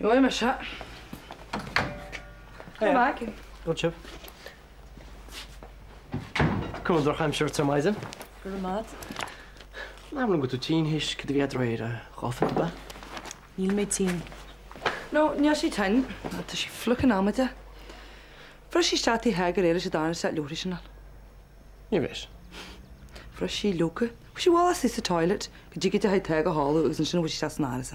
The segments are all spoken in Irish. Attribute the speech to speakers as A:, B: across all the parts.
A: Gheobhaidh mise. Go maith.
B: Good sibh. Cuma an drochaimsir ort ar maidin.
C: Go raibh maith.
B: An bhfuil tú tinn théis cad a bhí aréir dhá phionta ab ea?
C: Níl mé tinn.
A: No, níl sí tinn. Tá sí fliuch amaideach. Bhris sí isteach tigh Thaidhg aréir leis an darna set leabharthaí sin ann.
B: Ní bhris.
A: Bhris sí leoga. Chuaigh sí abhaile suí sa toilet go dtig di a Tadhg a chodladh agus ansin chuaigh sí isteach san áras.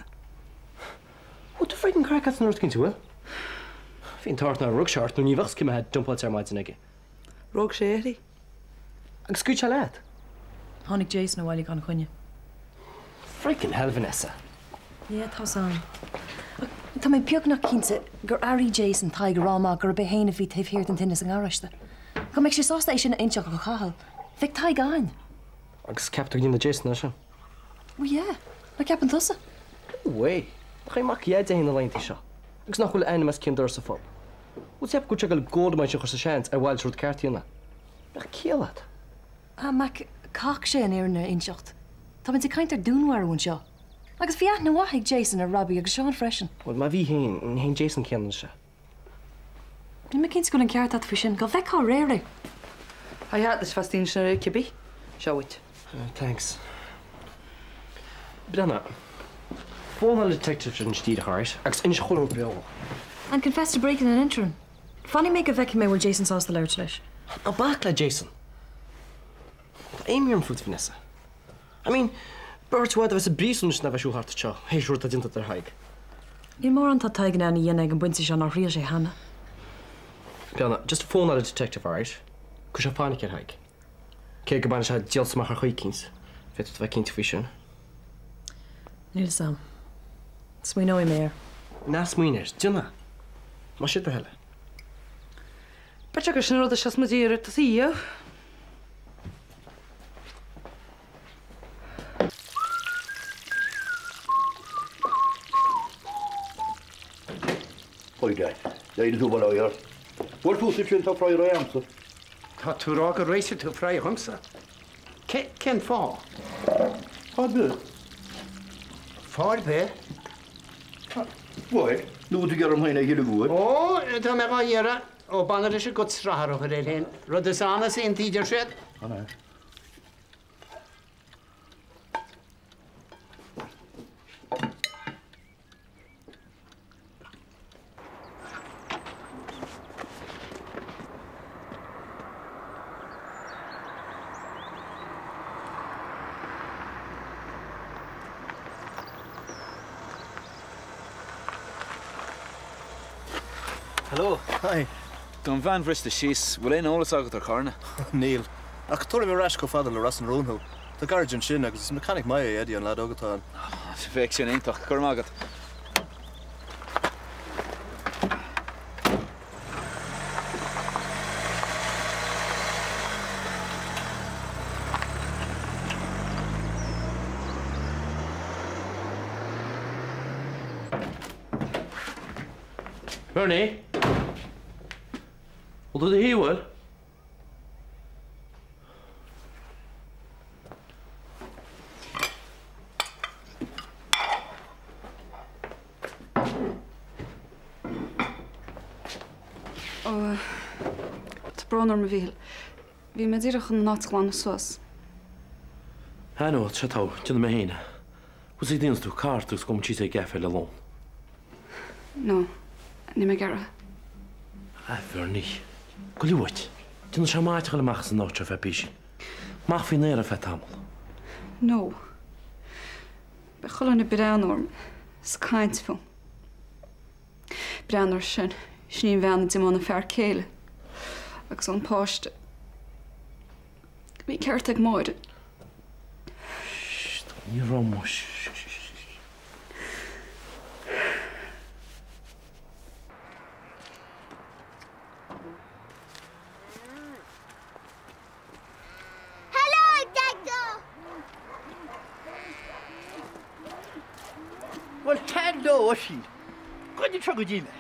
B: Bhfuil tú freaking craic as an rud cinnte, bhfuil? Bhí an t-ádh ort nár rug sé ort nó ní bheadh cime dumpáilte ar maidin aige.
A: Rug sé uirthi.
B: Agus scaoil sé leat.
C: Tháinig Jason abhaile gan choinne.
B: Freaking hell Vanessa.
C: Yeah, tá's a'm. Ach tá mé beagnach cinnte gur airigh Jason Tadhg ag rá amach gurb é féin a bhí taobh thiar den tine sa ngaráiste. Dá mbeadh sé sásta é sin a inseacht do Chathal, bheadh Tadhg ann.
B: Agus ceap tú go ndéanfaidh Jason é sin?
C: Well yeah, nach gceapann tusa?
B: No way! Nach é mac Dhaid é na laethanta seo? Agus nach bhfuil a ainm os cionn doras an phub? Bhuel ceap go bhfuil sé ag dul goldmine sin a chur sa seans ar mhaith leis rud ceart a dhéanamh. Bheadh ciall agat.
C: Ah, Mac, caithfidh sé an fhírinne a inseacht. Táimid ag caint ar dúnmharú anseo. Agus bhí aithne mhaith ag Jason ar Robbie agus Seán freisin.
B: Bhuel, má bhí féin, ní hé an Jason céanna anois é.
C: Níl mé cinnte go bhfuil an ceart agat faoi sin. Dhá bhfeictheá aréir é!
A: Hi hat, is feastín sin ar cibé. Seo dhuit.
B: Thanks. Breathnaigh. Fónáil an detective sin díreach, alright? Agus inis chuile rud beo.
C: And confess to breaking and entering. Fanfaidh mé go bhfeicfidh mé bhfuil Jason sásta labhairt leis.
B: Ná bac le Jason! Tá imní orm fút, Vanessa. I mean, b'fhearr duit i bhfad a bheith sa bpríosún anois ná bheith ag siúl thart anseo, théis rud atá déanta ar Thadhg.
C: Níl mórán atá Tadhg in ann a dhéanamh ag an bpointe seo nár thriail sé cheana.
B: Breathnaigh, just fónáil an detective, alright? Cuirfidh sé fainic ar Thadhg. Cé go mbainfidh sé díoltas amach ar chaoi éicint, féadfaidh tú a bheith cinnte faoi sin.
C: Níl 'fhios a'm. Smaoineoidh mé air.
B: Ná smaoinigh air, déan é. Más é do thoil é.
A: B'fhéidir gur sin an rud a sheas muid iarraidh tosaí a dhéanamh.
D: Oi Dad, d'éirigh tú bail ó ort. Bhuel fós ansin tá fraoch agamsa.
E: Tá tú ag rá gur réitigh tú fraoch dhomsa? Cén fáth?
D: Fáth ar bith.
E: Fáth ar bith?
D: Bhuel, nó tú ag iarraidh orm féin a thuilleadh uait.
E: Ó, tá mé dhá iarraidh. Ó, b'annamh leis an gcut srathair a chur air féin. Rud is ansa inti, deir siad.
D: An ea?
F: Hello.
G: Hi.
F: Tá an veain bhriste síos. Bhfuil aon eolas agat ar charranna?
G: Níl. Ach tabharfaidh mé ar ais chomh fada le Ros na Rún thú. Tá gairid ansin agus is mechanic maith é Eddie, an leaid óg atá ann.
F: Bheadh sin iontach. Go raibh maith agat.
H: Bernie? Bhfuil tú i do shuí, bhfuil?
I: Ó, tá brón orm a Mhíchíl. Bhí mé díreach chun an áit a ghlanadh suas.
H: Ah no, tá sé togha, déanfaidh mé féin é. Bhfuil sé déanfaidh tú cárta agus gabhfaidh muid síos ag an gcaife le lón.
I: No, níl mé ag iarraidh.
H: Ah, Bernie, goil uait. Déanfaidh sé maith duit a ghoil amach as an áit seo ar feadh písín. Amach faoin aer ar feadh tamall.
I: No. Beidh chuile dhuine ag breathnú orm is ag caint fúm. Breathnú air sin, sin í an bhean a d'iomáin a fear céile agus an páiste. Bhí an ceart ag Máire.
H: Shh, ní raibh mo shh.
J: Hello, Daideo!
D: Bhuel, hello, Oisín. Goidé seo go dtí mé?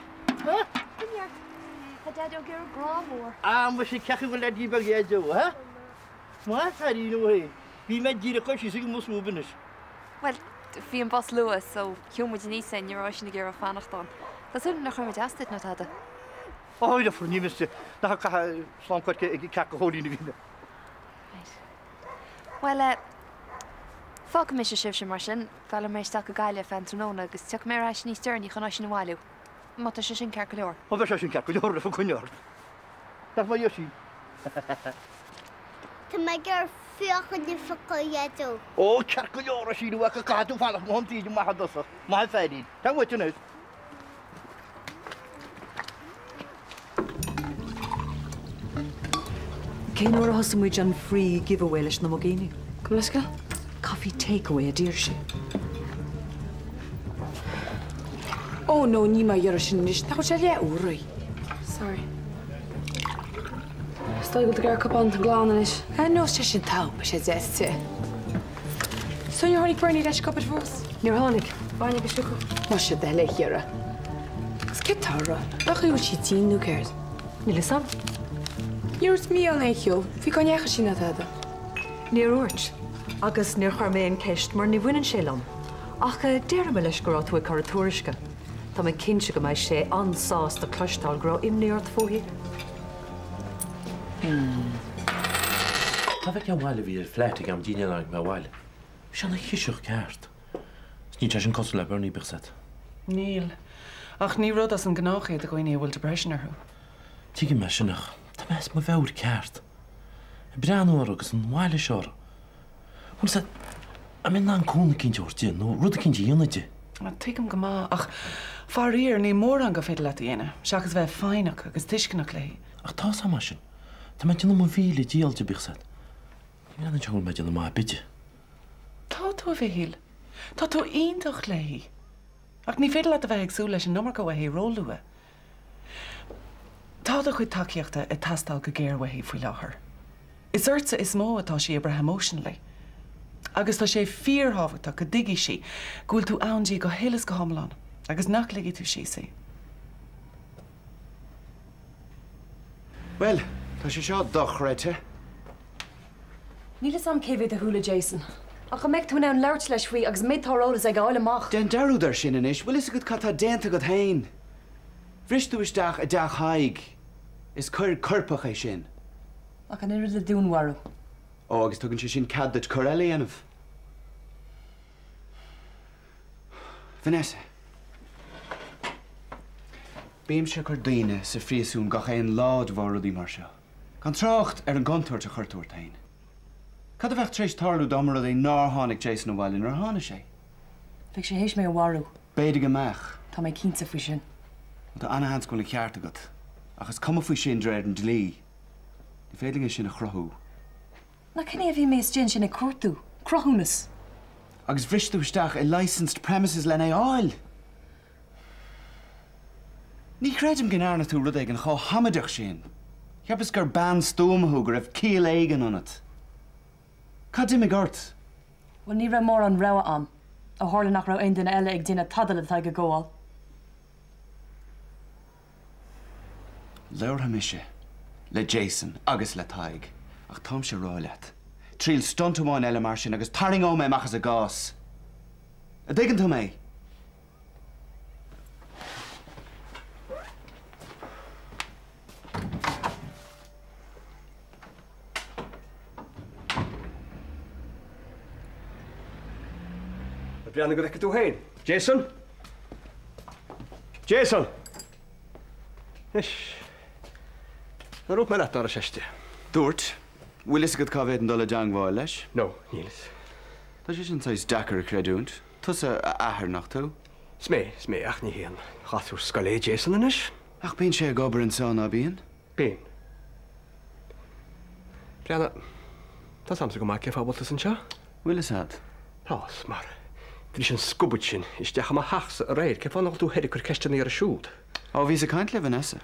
D: Ha?
C: Come here. Tá Daideo ag iarraidh grá mór.
D: Ah, muise, cén chaoi a bhfuil leaidí beag Dhaideo, ha? Maith, a chailín, ó féin. Bhí mé díreach ag dul síos ag an mbus romhaibh anois.
I: Bhuel,
K: Bhí an bus luath so shiúil muid aníos é, ní raibh Oisín ag iarraidh fanacht ann. Tá súil agam nár chuir muid as duit ná tada.
D: Ó, ní miste, nach ag caitheamh slám coirce ag cearca Chóilín a bhí mé.
K: Right. Bhuel, eh, fágfaidh mise sibhse mar sin, baileoidh mé isteach go Gaillimh fán tráthnóna agus tiocfaidh mé ar ais níos deireanaí chun Oisín a bhailiú. Má tá sé sin ceart go leor.
D: Ó, bheadh sé sin ceart go leor, raibh coinne ort. Nach maith Oisín?
J: Tá mé ag iarraidh féachaint ar phictiúr Dhaideo.
D: Ó, ceart go leor, Oisín, uaidh go gcaithfidh tú fanacht mo thiontaoibh amach i dtosach. Maith an feairín. Téigh uait anois.
A: Cén uair a thosaigh muid an free giveaway leis na muigíní? Gabh mo leithscéal? Coffee takeaway a d'iarr sí.
L: Ó no, níl mé á iarraidh sin anois, nach bhfuil sé leath uair? Sorry. Is dóigh go bhfuil tú ag iarraidh cupán glan anois. Ah no, sé sin togha, beidh sé deas te. So níor tháinig Bernie leis an cupard fós?
C: Níor tháinig.
L: Bainne agus siúcra. Muise do thoil a Chiara. Agus céard tá orthu? Nach bhfuil sí tinn nó céard?
C: Níl fhios a'm.
L: Níor dhúirt Mícheál aon cheo faoi cá ndeachaigh sí ná tada.
A: Níor dhúirt. Agus níor chuir mé aon ceist mar ní bhaineann sé liom. Ach déarfaidh mé leis go raibh tú ag cur a tuairisce. Tá mé cinnte go mbeidh sé an-sásta cloisteáil go raibh imní ort fúithi.
H: Cá bhfeicfeá abhaile a bhí ar flat ag am dinnéir tháinig mé abhaile. Bhí sé ina chiseach ceart. Is níl sé sin cosúil le Bernie, bíodh 's agat.
M: Níl. Ach ní rud as an ngnách é do dhaoine a bhfuil depression orthu.
H: Tuigim é sin ach tá mé as mo mheabhair ceart. Ag breathnú orthu agus an mhailís orthu. Bhfuil 's agat, an mbeinn in ann cúnamh eicínt a thabhairt di nó rud eicínt a dhéanamh di?
M: Tuigim go maith ach faraor níl mórán gur féidir leat a dhéanamh seachas bheith foighneach agus tuisceanach léi.
H: Ach tá 's a'm é sin. Tá mé ag déanamh mo mhíle dícheall di, bíodh 's agat. Ní bhreathnaíonn sé go bhfuil mé ag déanamh maith ar bith di.
M: Tá tú, a Mhichíl. Tá tú iontach léi. Ach ní féidir leat a bheith ag súil leis an iomarca uaithi róluath. Tá do chuid tacaíochta ag teastáil go géar uaithi faoi láthair. Is ortsa is mó atá sí ag brath emotionally. Agus tá sé fíorthábhachtach go dtuigfidh sí go bhfuil tú ann di go huile is go hiomlán agus nach ligfidh tú síos í.
N: Bhuel, tá sé seo dochreidte.
C: Níl fhios a'm cé mhéad a chuala Jason. Ach an mbeidh tú in ann labhairt leis faoi agus an méid atá ar eolas aige a fháil amach?
N: Déan dearúd air sin anois. Bhfuil fhios agat cad tá déanta agat féin? Bhris tú isteach i dteach Thaidhg. Is coir coirpeach é sin.
C: Ach an oiread le dúnmharú.
N: Ó, agus tugann sé sin cead duit coir eile a dhéanamh? Vanessa. Bímse ag cur daoine sa phríosún gach aon lá de bharr rudaí mar seo. Gan trácht ar an gcontúirt a chuir tú ort féin. Cad a bheadh tar éis tarlú dá mba rud é nár tháinig Jason abhaile nuair a tháinig sé?
C: Bheadh sé théis mé a mharú.
N: B'fhéidir go mbeadh.
C: Tá mé cinnte faoi sin.
N: Bhuel, tá ana-sheans go bhfuil an ceart agat. Ach is cuma faoi sin de réir an dlí. Ní féidir linn é sin a chruthú.
C: Nach shin é a bhí mé istigh ansin ag cuartú? Cruthúnas.
N: Agus bhris tú isteach i licensed premises len é fháil! Ní chreidim go ndearna tú rud éigin chomh hamaideach sin. Cheapas gur bean stuama thú, go raibh ciall éigin ionat. Cad d'imigh ort?
C: Bhuel, ní raibh mórán rogha a'm, ó tharla nach raibh aon duine eile ag déanamh tada le Tadhg a ghabháil.
N: Labharfaidh mise le Jason agus le Tadhg, ach táimse a rá leat, triail stunt amháin eile mar sin agus tarraingeoidh mé amach as an gcás. A dtuigeann tú mé?
B: Breathnaigh go bhfeice tú féin. Jason? Jason! Anois, ar dhúirt mé leat ná raibh sé istigh?
N: Dúirt. Bhfuil fhios agat cá bhféadfainn dul i dteangmháil leis?
B: No, níl fhios.
N: Tá sé sin saghas deacair a chreidiúint. Tusa a athair, nach tú?
B: Is mé, is mé, ach ní haon ghasúr scoile é Jason anois.
N: Ach bíonn sé ag obair anseo, ná bíonn?
B: Bíonn. Breathnaigh, tá 's a'msa go maith cén fáth a bhfuil tusa anseo.
N: Bhfuil fhios a'd?
B: Tá's, mar bhris an scubaid sin isteach i mo theachsa aréir, cén fáth nach bhfuil tú thoir ag cur ceisteanna orthu siúd?
N: Ó, bhíos ag caint le Vanessa.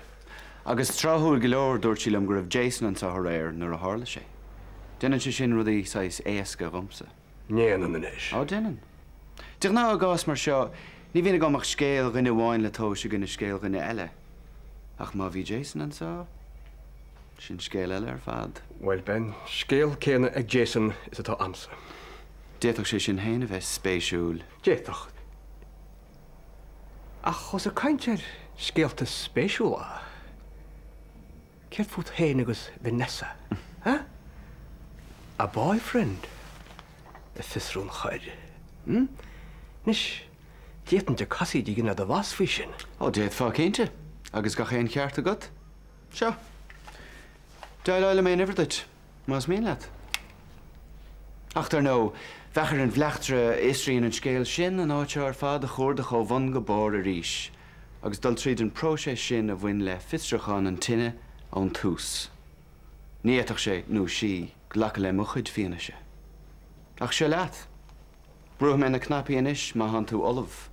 N: Agus tráthúil go leor dúirt sí liom go raibh Jason anseo aréir nuair a tharla sé. Déanann sé sin rudaí saghas éasca dhomsa.
B: ndéanann anois.
N: Ó, déanann. De ghnáth i gcás mar seo, ní bhíonn agam ach scéal dhuine amháin le tomhas i gcoinne scéal dhuine eile. Ach má bhí Jason anseo, sin scéal eile ar fad.
B: Bhuel, beidh an scéal céanna ag Jason is atá a'msa.
N: D'fhéadfadh sé sin féin a bheith spéisiúil.
O: D'fhéadfadh. Ach ós ag caint ar scéalta spéisiúla, céard fút féin agus Vanessa, huh? A boyfriend ag fiosrú an choir, hm? Anois, d'fhéadfainn de casaoid a dhéanamh do bhoss faoi sin.
N: Ó, d'fhéadfá cinnte, agus gach aon cheart agat. Seo. Déileálfaidh mé an uimhir duit, más mian leat. Ach dar ndóigh, bheadh ar an bhleachtaire a fhiosraíonn an scéal sin an áit seo ar fad a chuardach ó bhun go barr arís, agus dul tríd an bpróiseas sin a bhain le fiosrúchán an tine ón tús. Ní fhéadfadh sé, nó sí, glacadh le mo chuid fianaise. Ach seo leat. Brúfaidh mé na cnaipí anois má thánn tú ullamh.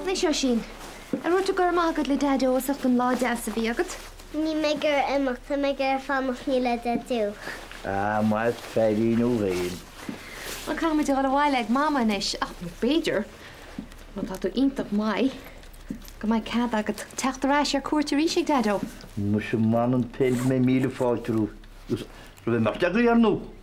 K: Anois, Oisín, ar dhúirt tú go raibh maith agat le Daideo as ucht an lá deas a bhí agat?
J: Níl mé ag iarraidh imeacht, tá mé ag iarraidh fanacht le Daideo.
D: Ah, maith an feairín thú féin.
K: Bhuel, caithfimid a dhul abhaile ag Mama anois, ach b'fhéidir, má tá tú iontach maith, go mbeidh cead agat teacht ar ais ar cuairt arís ag Daideo.
D: Muise m'anam féin go mbeidh míle fáilte romhat. Roimh imeacht agaibh, ar ndóigh.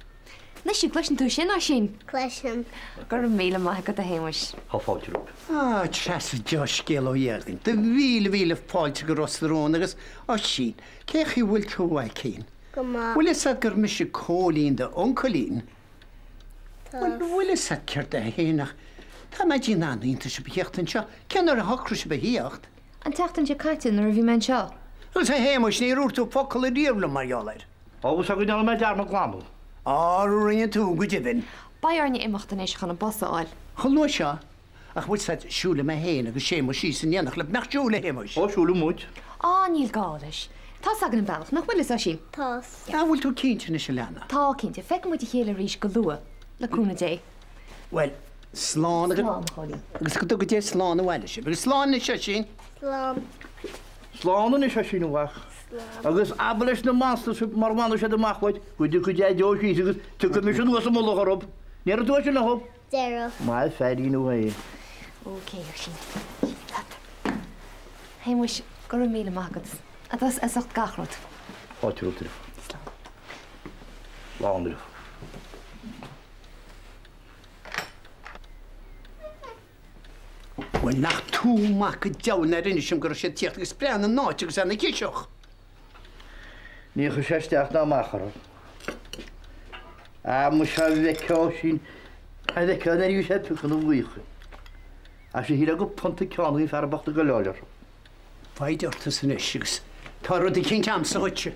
K: Anois, an gcloiseann tú sin, Oisín?
J: Cloisim.
K: Go raibh míle maith agat, a Shéamuis.
D: Tá fáilte romhat.
E: Ah, Treasa, dea-scéal ó Dhia againn. Do mhíle, mhíle fáilte go Ros na Rún agus, Oisín, cé chaoi a bhfuil tú, a mhaicín?
J: Go maith.
E: Bhfuil fhios a'd gur mise Cóilín d'uncailín?
J: Tá.
E: Bhuel, bhfuil fhios a'd céard é fhéin ach tá mé ag déanamh an-iontais sibh a thíocht anseo. Cén uair a shocraigh sibh a thíocht?
K: An tseachtain seo caite nuair a bhí mé anseo.
E: Agus a Shéamuis, níor dhúirt tú focal ariamh liom mar gheall air.
D: Agus go ndearna mé dearmad glanadh.
E: Á, rinne tú, go deimhin.
K: Beidh orainne imeacht anois chun an bus a fháil.
E: Chomh luath seo, ach bhfuil fhios a'd, siúlfaidh mé féin agus Séamus síos in éineacht libh, nach siúlfaidh, a Shéamuis?
D: Ó, siúlfaidh muid.
K: Á, níl gá leis. Tá's againn an bealach, nach bhfuil fhios, Oisín?
J: Tá's.
E: Á, bhfuil tú cinnte anois, a leana?
K: Tá, cinnte. Feicfidh muid a chéile arís go luath, le cúnamh Dé.
E: Bhuel, slán agat.
K: Slán, a Chóilín.
E: Agus go dtuga Dia slán abhaile sibh. Agus slán anois, Oisín.
J: Slán.
D: Slán anois, a Oisín, a mhac. Agus abair leis na monsters mara bhfanfaidh siad amach uait go dtiocfaidh Daideo síos agus tiocfaidh mise anuas i mullach orthu. Ndéarfaidh tú é sin leo?
J: Déarfaidh.
D: Maith an feairín thú fhéin.
K: Ok, Oisín. Sin leat. Shéamuis, go raibh míle maith agat. As ucht gach rud.
D: Fáilte romhat.
K: Slán.
D: Slán libh.
E: Bhuel, nach tú mac an deabhail nár inis dom go raibh siad ag tíocht agus breathnaigh an áit agus ana chiseach.
D: Ní chuir sé isteach ná amach orthu. Ah, muise a bhfeicfeá sin, a bhfeicfeá nuair a bhí sé ag piocadh na bhfiacha. Ach sé shílfeá gur punt an ceann a bhí an fear bocht ag goil a fháil orthu.
E: Foighid ortsa anois agus tá rud eicínt a'msa dhuitse.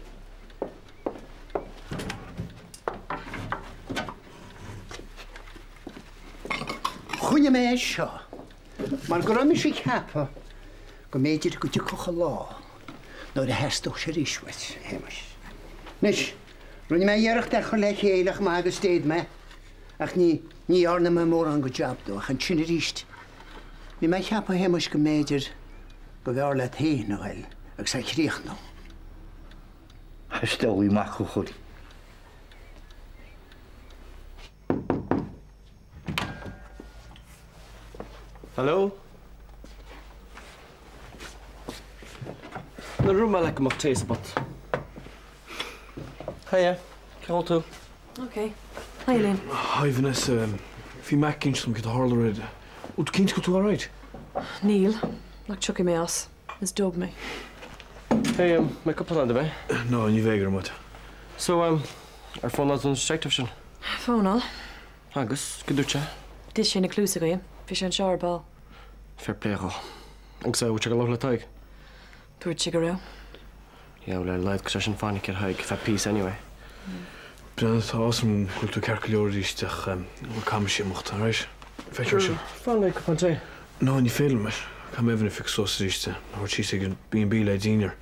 E: Choinnigh mé é seo mar go raibh mise ag ceapadh go mb'fhéidir go dtiocfadh an lá nuair a theastódh sé arís uait, a Shéamais. Anois, rinne mé iarracht é a chur le chéile chomh maith agus d'fhéad mé, ach ní ní dhearna mé mórán go jab dó, ach ansin arís, bhí mé ag ceapadh, a Shéamais, go mb'fhéidir go mb'fhearr leat féin a ghoil agus é a chríochnú.
D: Is diabhlaí mac Chú Chulainn.
B: Hello? An raibh mé le go mbeadh tae sa bpot? Hiya, cén chaoi a bhfuil tú?
C: Ok. Hi Liam.
H: Hi Vanessa, bhí Mac ag inse dom céard a tharla aréir. Bhfuil tú cinnte go bhfuil tú alright?
C: Níl, ach tiocfaidh mé as. Is dub mé.
B: Hey, um, mbeidh cupán ann do mé?
H: No, ní bheidh, go raibh maith.
B: So, um, ar fónáil tú an detective sin?
C: Fónáil.
B: Agus, cad dúirt sé?
C: D'ith sé na cluasa dhíom. Bhí sé anseo ar ball.
B: Fair play dhó. Agus eh, bhfuil sé ag labhairt le Tadhg?
C: Dúirt sé go raibh.
B: Yeah, bhuel ar a laghad go sé sin fainic ar Thadhg feadh píosa anyway.
H: Brenna, tá áthas orm go bhfuil tú ceart go leor arís ach bhuel caithfidh mise imeacht, alright? Feicfidh sibh.
B: Fan le cupán tae.
H: No, ní féidir liom. Caithfidh mé Evan a phiocadh suas arís, a thabhairt síos ag an B&B le dinnéar.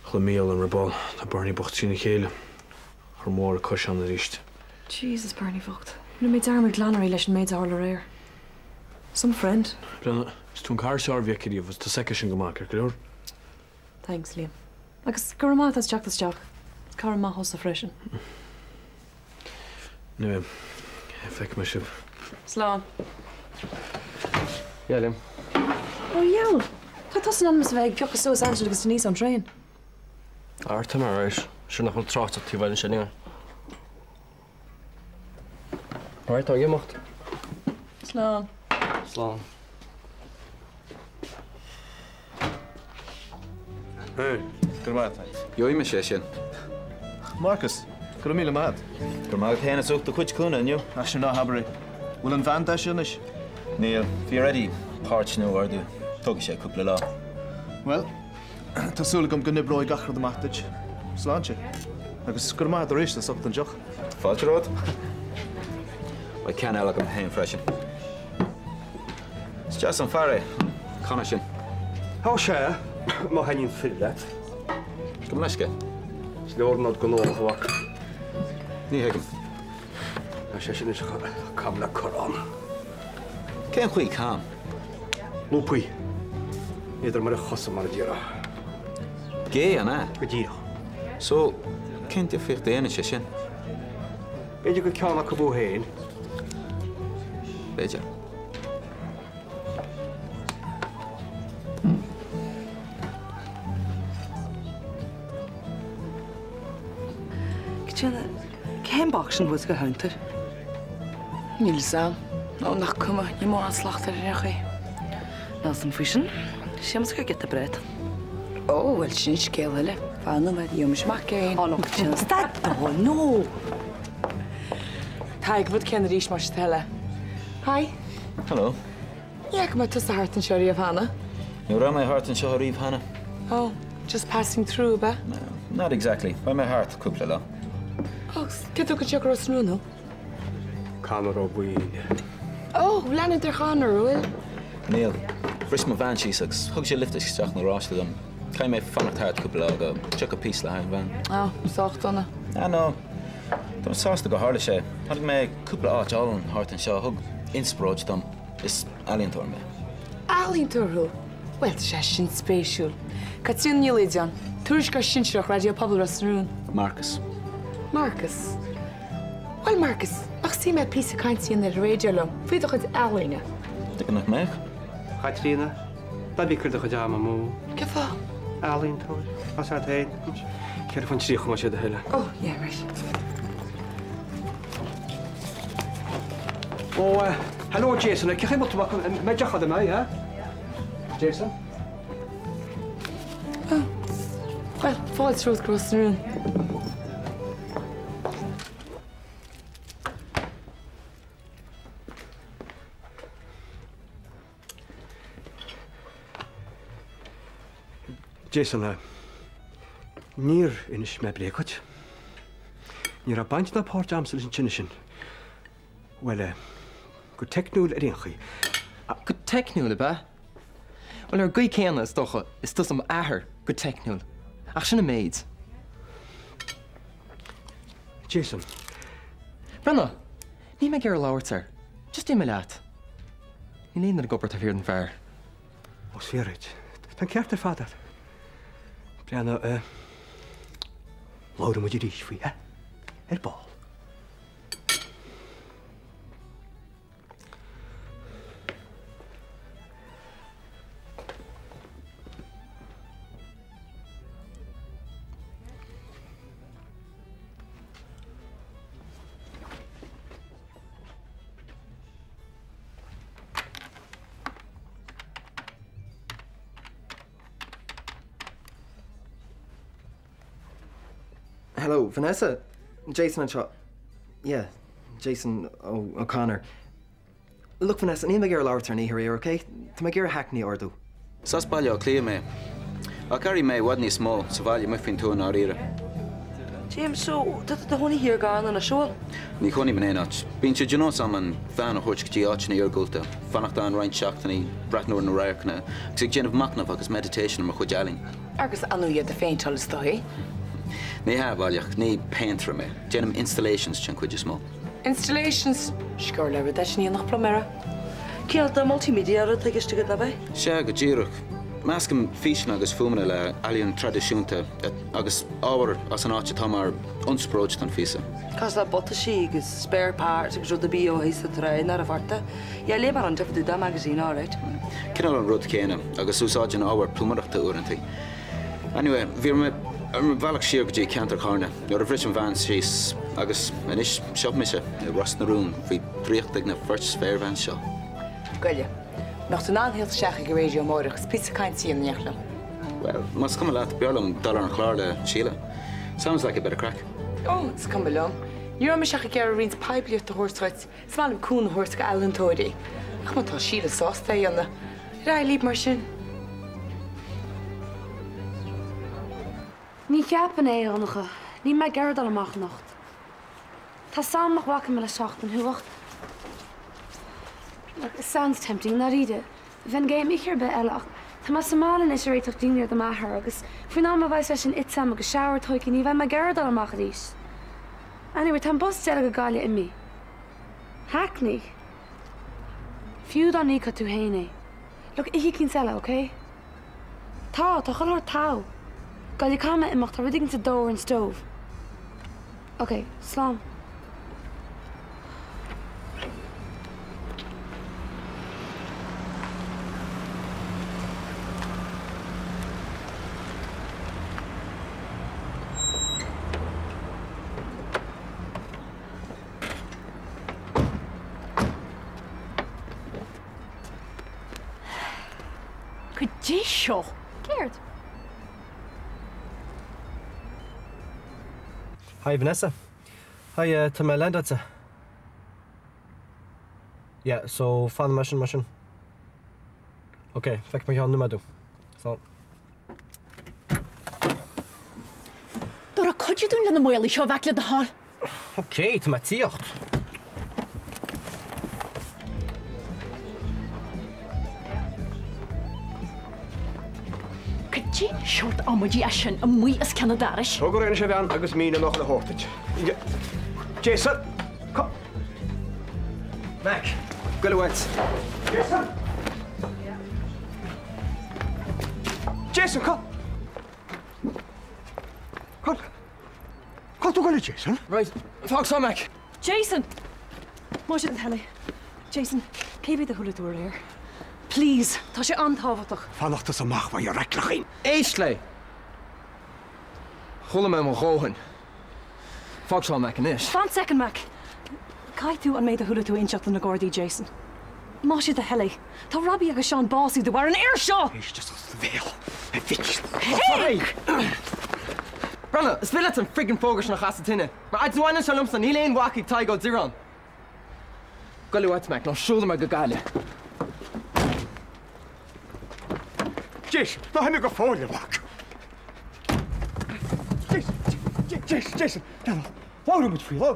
H: Ghlaoigh Mícheál orm ar ball. Tá Bernie bocht trína chéile. Chuir Máire cois ann arís.
C: Jesus, Bernie bhocht. Rinne mé dearmad glan uirthi leis an méid a tharla aréir. Some friend.
H: Brenna, is tú an cara is fearr a bhí aici riamh agus tá s'aici sin go maith, ceart go leor?
C: Thanks, Liam. Agus go raibh maith agat as teacht isteach. Is cara maith thusa freisin.
H: Anyway, feicfidh mé sibh.
C: Slán.
B: Yeah, Liam.
C: Ó, dheabhail! Tá tusa in ainm is a bheith ag piocadh suas Angela agus Denise ón traein.
B: Alright, tá mé alright. Sure nach bhfuil trácht ach taobh ansin anyway. Alright, tá ag imeacht.
C: Slán.
B: Slán.
G: Hey, go raibh maith agat.
F: Gheobhaidh mise é sin.
G: Marcus, go raibh míle maith agat.
F: Go raibh maith agat féin as ucht do chuid cúnamh inniu.
G: Ah, sin ná habair é. Bhfuil an veain deisithe anois?
F: Níl. Bhí ar Eddie páirt nua a ordú. Tógfaidh sé cúpla lá.
G: Bhuel, Tá súil agam go n-oibreoidh gach rud amach duit. Sláinte. Agus go raibh maith agat arís as ucht an deoch.
F: Fáilte romhat. Beidh ceann eile agam féin freisin. Is deas an fear é, an Conor sin.
O: Ó sea, má thaitníonn fir leat.
F: Gabh mo leithscéal.
O: Is leor an nod go n-ólfadh a mhac.
F: Ní thuigim.
O: Tá sé sin anois cam le corrán.
F: Cén chaoi cam?
O: Lúpaí. N'fheadar mar a chosa mar a déarfá.
F: Gay, an ea?
O: Go díreach.
F: So, cén difríocht a dhéanann sé sin?
O: B'fhéidir gur ceann acu thú féin.
F: B'fhéidir.
M: Caitríona, cén bac sin thuas go counter? Níl fhios a'm. Nó nach cuma, níl mórán slacht air ar aon chaoi. Níl fhios a'm faoi sin. Séamus gur giota breá tú. Ó, bhuel, sin scéal eile. Fan nóiméad, gheobhaidh mise amach cén. Ó, no, Caitríona, stad! Ó, no! Tadhg, rud céanna arís más é do thoil é. Hi.
F: Hello.
L: Ní fhaca mé tusa thart anseo riamh cheana.
F: Ní raibh mé thart anseo ariamh cheana.
L: Oh, just passing through, ab ea?
F: Not exactly. Beidh mé thart cúpla lá.
L: Oh, cé thug anseo go Ros na Rún thú?
O: Conor Ó Baoill.
L: Oh, leanann ar Chonor, an bhfuil?
F: Níl. Bhris mo veain síos agus thug sé lift isteach 'na gharáiste dom. Caithfidh mé fanacht thart cúpla lá go dtiocfaidh píosa le haghaidh an veain.
L: Oh, sách dona.
F: Ah, no. Tá mé sásta gur tharla sé. Chonaic mé cúpla áit álainn thart anseo a thug inspioráid dom. Is ealaíontóir mé.
L: Ealaíontóir thú? Bhuel, tá sé sin spéisiúil. Caitríona Ní Loideáin, Tuairisceoir Sinsearach Raidió Pobail Ros na Rún.
F: Marcus.
L: Marcus. Bhuel, Marcus, nach suim leat píosa cainte a dhéanamh ar an raidió liom faoi do chuid ealaíne?
F: Tuige nach mbeadh?
O: Chaitríona, ná bí ag cur do chuid ama amú.
L: Cén fáth?
O: Ealaíontóir, más ea féin. 4 fán 30 más é do thoil é.
L: Oh, yeah, right.
O: Ó, hello Jason, cén chaoi a bhfuil tú, an mbeidh deoch agat, an mbeidh, eh? Jason?
L: Oh, bhuel, fáilte romhat go Ros na Rún.
O: Jason, níor inis mé bréag dhuit. Ní raibh baint ná páirt agamsa leis an tine sin. Bhuel, go teicniúil ar aon chaoi.
B: Go teicniúil, ab ea? Bhuel, ar an gcaoi céanna, is dócha, is tusa m'athair, go teicniúil. Ach sin an méid.
O: Jason.
B: Breathnaigh! Níl mé ag iarraidh labhairt air. Just imigh leat. Níl aon rud ag obair taobh thiar den bhfear.
O: Ó, is fíor duit. Tá an ceart ar fad agat. Breathnaigh, eh, labhróidh muid arís faoi, eh? Ar ball.
B: Hello, Vanessa. Jason anseo. Yeah, Jason O'Connor. Look Vanessa, níl mé ag iarraidh labhairt ar an oíche aréir, ok? Tá mé ag iarraidh hackney a ordú.
F: Is as Baile Átha Cliath mé. Ach airím mé i bhfad níos mó sa bhaile amuigh faoin tuath i ndáiríre.
P: James, So, tá tú i do chónaí thiar i gCarna anois, an bhfuil?
F: Ní chónaím in aon áit. Bíonn sé de nós agam an veain a thabhairt go dtí áiteanna iargúlta, fanacht ann roinnt seachtainí, breathnú ar na radharcanna, agus ag déanamh machnaimh agus meditation ar mo chuid ealaín.
L: Agus ar ndóigh ag péinteáil is dóigh.
F: Ní hea, baileach, ní péintéir mé. Déanaim installations den chuid is mó.
L: Installations? Sciorr le rud é sin a dhéanfadh pluiméara.
P: Cineál de multimedia rud atá i gceist agat, ab ea?
F: Sea, go díreach. Meascaim físeanna agus fuaimeanna le ealaíon traidisiúnta agus ábhar as an áit atá mar ionspráid don phíosa.
P: Cosúil le buataisí agus spare parts agus rud ar bith ó thíos sa trá ná raibh ort. Yeah, léigh mé an fá dtaobh de magazine, alright.
F: Cineál an rud céanna, agus úsáidim ábhar pluiméireachta uaireanta. Anyway, bhí mé ar mo bhealach siar go dtí ceantar Charna nuair a bhris an veain síos agus anois seo mise i Ros na Rún faoi dhraíocht ag na bheirt spéirbhean seo.
L: Goile, mbeadh tú in ann theacht isteach ag an raidió amáireach is píosa cainte a dhéanamh in éineacht liom.
F: Bhuel, más cuma leat, b'fhearr liom dul ar an chlár le Síle. Sounds like a bit of craic.
L: Oh, is cuma liom. Ní raibh mise ach ag iarraidh roinnt poiblíochta a thabhairt dhuit. Is maith liom cúnamh a thabhairt d'ealaíontóirí. Ach má tá Síle sásta é a dhéanamh, ar aghaidh libh mar sin.
Q: Ní cheapfainn é, a Dhonncha. Níl mé ag iarraidh dul amach anocht. Tá 's a'm nach bhfaca mé le seachtain thú ach. Look, it sounds tempting, i ndáiríre. Bheinn game oíche ar bith eile ach tá mé sa mbaile anois ag réiteach dinnéar do m'athair agus faoin am a bheidh sé sin ite agam agus shower tógtha ní bheidh mé ag iarraidh dul amach arís. Anyway, tá an bus deiridh go Gaillimh imithe. Hackney? Fiú dá n-íocfá tú féin é. Look, oíche eicínt eile, ok? Tá, tá chuile shórt togha. Goile, caithfidh mé imeacht, tá rud éigin ag dó ar an stove. Ok, slán.
C: Goidé seo?
K: Céard?
B: Hi Vanessa. Hi, tá mé landáilte. Yeah, so fanfaidh mé sin mar sin. Ok, feicfidh mé i gceann nóiméad thú. Slán.
C: Dara, cuidigh dúinn le na málaí seo, a mhac, le do thoil.
B: Ok, tá mé ag tíocht.
C: Cad é seort amaidí é sin amuigh os cionn an dorais?
O: Tóg ar aon sé bhean agus mín an fhocal a thabhairt duit. Jason! Cá.
B: Mac, goile uait.
O: Jason! Jason, cá. Cá. Cá tú ag goil, Jason?
B: Right, fág seo, Mac.
C: Jason! Más é do thoil é. Jason, cé mhéad a chuala tú aréir? Please, tá sé an-tábhachtach.
O: Fanacht as amach uaidh, a fhraicleachaín!
B: Éist léi! Chuala mé mo dhóthain. Fág seo, Mac, anois.
C: Fan soicind, Mac. Caithfidh tú an méid a chuala tú a inseacht do na Gardaí, Jason. Más é do thoil é. Tá Robbie agus Seán básaithe de bharr an fhir seo!
O: Éist as do bhéal, a mhic.
B: Hey! Breathnaigh, is féidir leat an friggin' fógra sin a chur sa tine, mar fhad is a bhaineann sé liomsa, níl aon mhac ag Tadhg Ó Direáin. Goil uait, Mac, nó siúlfaidh mé go Gaillimh.
O: Jason, ná himigh go fóill, a mhac. Jason, Jason, Jason, labhróidh muid faoi,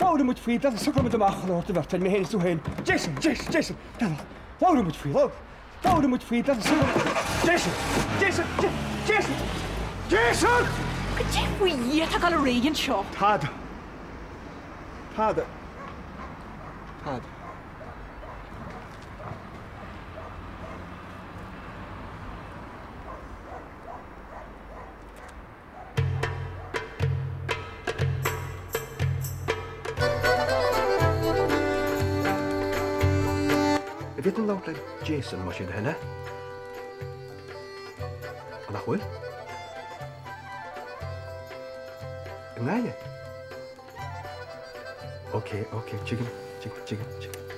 O: labhróidh muid faoi, socróidh muid amach an ort a bheirt, mé féin is tú féin. Jason, Jason, Jason, labhróidh muid faoi, labhróidh muid faoi, Jason, Jason, Jason, Jason!
C: Cad é faoi Dhia atá ag dul ar aghaidh anseo?
O: Tada. Tada. Tada. An bhféadfainn labhairt le Jason, más é do thoil é? Nach bhfuil? I nGaillimh? Ok, ok, tuigim, tuigim, tuigim, tuigim.